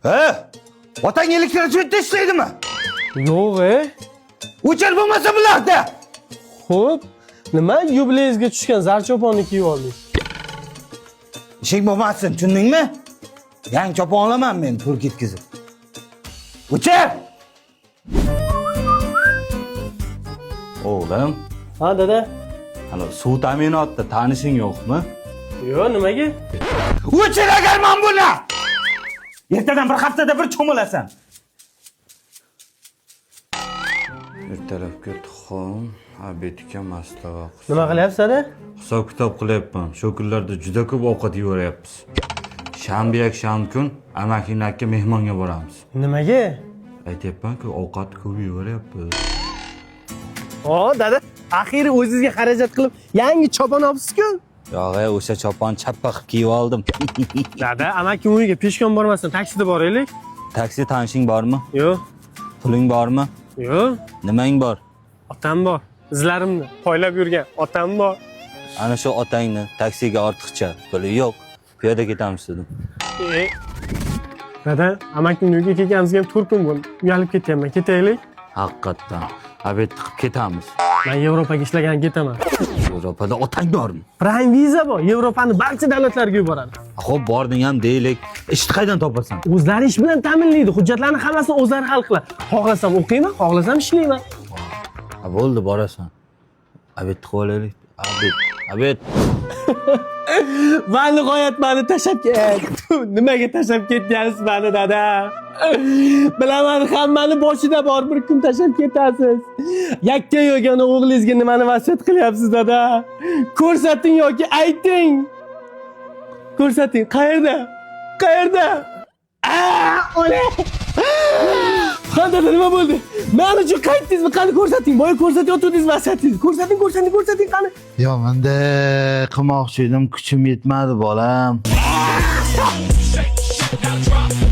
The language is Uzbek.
Ha? Otang elektrosvetda ishlaydimi? Yo'q, e. O'chir bo'lmasa bularda. Xo'p, nima yubileyingizga tushgan zarchoponni kiyib oldingiz? Ishing bo'lmasin, tushundingmi? Yangi chopon olaman men pul ketkizib. O'chir! O'g'lim, Ha, dada. ana suv ta'minotida tanishing yo'qmi? Yo'q, nimaga? O'chir agar men buni! Ertadan bir haftada bir cho'milasan. Ertalabki tuxum, obedga maslava. Nima qilyapsiz, dada? Hisob kitob qilyapman. Shu kunlarda juda ko'p ovqat yeveryapmiz. Shanba yakshanba kun amakinakka mehmonga boramiz. Nimaga? Aytyapman-ku, ovqat ko'p yeveryapmiz. O, dada, axiri o'zingizga xarajat qilib yangi chopon olibsiz-ku. Yo'q, o'sha chopon chappa qilib kiyib oldim. Dada, amakim uyiga peshkon bormasdan taksida boraylik. Taksi tanishing bormi? Yo'q, Puling bormi? yo'q. Nimang bor? Otam bor. Izlarimni poylab yurgan otam bor. Ana shu otangni taksiga ortiqcha puli yo'q. Piyoda ketamiz dedim. E. Dada, amakimni uyiga kelganimizga ham 4 kun bo'ldi. Uyalib ketyapman. Ketaylik. Haqiqatdan obed qilib ketamiz. Men Yevropaga ishlagan ketaman. Yevropada otang bormi? Prime viza bor. Yevropani barcha davlatlariga yuboradi. Xo'p, bording ham deylik. Ishni qaydan topasan? O'zlari ish bilan ta'minlaydi. Hujjatlarni hammasini o'zlari hal qiladi. Xohlasam o'qiyman, xohlasam ishlayman. Ha, bo'ldi, borasan. Obed qilib olaylik. Obed, obed. Va nihoyat meni tashlab ket. Nimaga tashlab ketgansiz meni, dada? Bilaman, hammani boshida bor bir kun tashlab ketasiz. Yakka yagona o'g'lingizga nimani vasiyat qilyapsiz, dada? Ko'rsating yoki ayting. Ko'rsating, qayerda? Qayerda? Aa, o'la! Ha, dada, nima bo'ldi? Men uchun qaytdingizmi? Qani ko'rsating. Boya ko'rsatayotgandingiz vasiyatingizni. Ko'rsating, ko'rsating, ko'rsating qani. Yo, menda qilmoqchi edim, kuchim yetmadi, bolam. Shake, now drop.